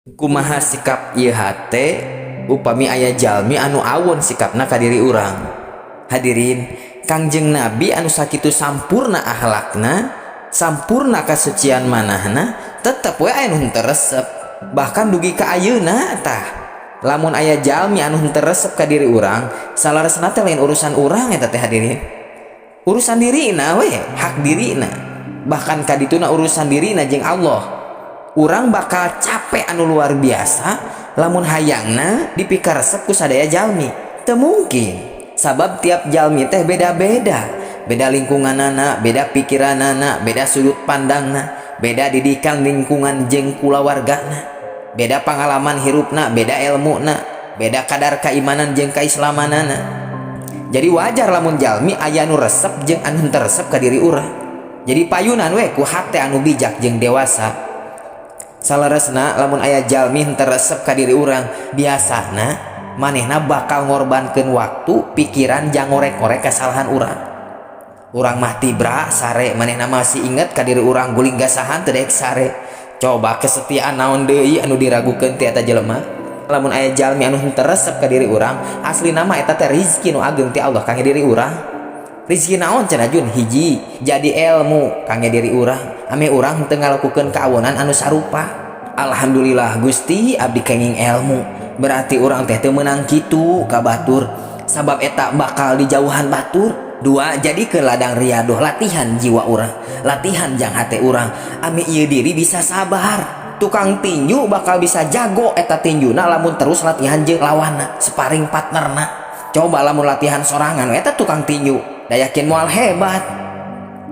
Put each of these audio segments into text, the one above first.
Kumaha sikap ieu hate upami aya jalmi anu awon sikapna ka diri urang? Hadirin, Kangjeng Nabi anu sakitu sampurna akhlakna, sampurna kasucian manahna, tetep we aya nu henteu resep. Bahkan dugi ka ayeuna tah, lamun aya jalmi anu henteu resep ka diri urang, saleresna teh lain urusan urang eta teh, hadirin. Urusan dirina we, hak dirina. Bahkan kadituna urusan dirina jeung Allah. Urang bakal capek anu luar biasa lamun hayangna dipikaresep ku sadaya jalmi. Teu mungkin, sabab tiap jalmi teh beda-beda, beda lingkunganana, beda pikiranana, beda sudut pandangna, beda didikan lingkungan jeung kulawargana, beda pengalaman hirupna, beda ilmuna, beda kadar keimanan jeung keislamanana. Jadi wajar lamun jalmi aya nu resep jeung anu henteu resep ka diri urang. Jadi payunan we ku hate anu bijak jeung dewasa. Saleresna lamun aya jalmi henteu resep ka diri urang, biasana manehna bakal ngorbankeun waktu, pikiran jang ngorek-ngorek kesalahan urang. Urang mah tibra sare, manehna masih inget ka diri urang, guling gasahan teu daek sare. Coba, kesetiaan naon deui anu diragukeun ti eta jelema? Lamun aya jalmi anu henteu resep ka diri urang, asli nama eta teh rizki nu ageng ti Allah kangge diri urang. Rizki naon cenah, Jun? Hiji, jadi ilmu kangge diri urang ameh urang henteu ngalakukeun kaawonan anu sarupa. Alhamdulillah Gusti, abdi kenging ilmu, berarti urang teh teu meunang kitu ka batur, sabab eta bakal dijauhan batur. Dua, jadi ke ladang riadoh, latihan jiwa urang, latihan jang hate urang ameh ieu diri bisa sabar. Tukang tinju bakal bisa jago eta tinjuna lamun terus latihan jeung lawanna, sparring partnerna. Coba lamun latihan sorangan, eta tukang tinju da yakin moal hebat.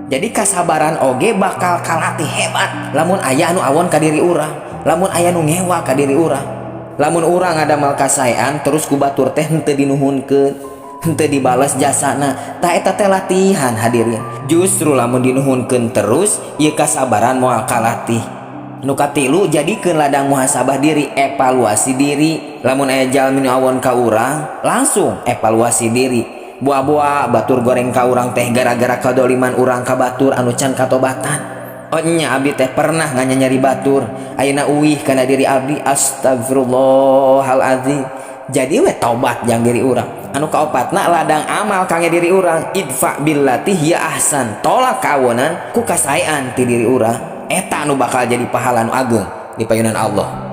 Jadi kasabaran oge bakal kalatih hebat lamun aya anu awon ka diri urang, lamun aya nu ngewa ka diri urang. Lamun urang ngadamel kasaean terus ku batur teh henteu dinuhunkeun, henteu dibales jasana, tah eta teh latihan, hadirin. Justru lamun dinuhunkeun terus, ieu kasabaran moal kalatih. Nu katilu, jadikeun ladang muhasabah diri, evaluasi diri. Lamun aya jalmi nu awon ka urang, langsung evaluasi diri. Buah-buah batur goreng ka urang teh gara-gara kadoliman urang ka batur anu can katobatan. Oh nya, abdi teh pernah nganyanyeri batur, ayeuna uih kana diri abdi, astagfirullahaladzim. Jadi we taubat jang diri urang. Anu kaopatna, ladang amal kangge diri urang, idfa billati hiya ahsan, tolak kawonan ku kasaean ti diri urang. Eta anu bakal jadi pahala nu ageng di payunan Allah.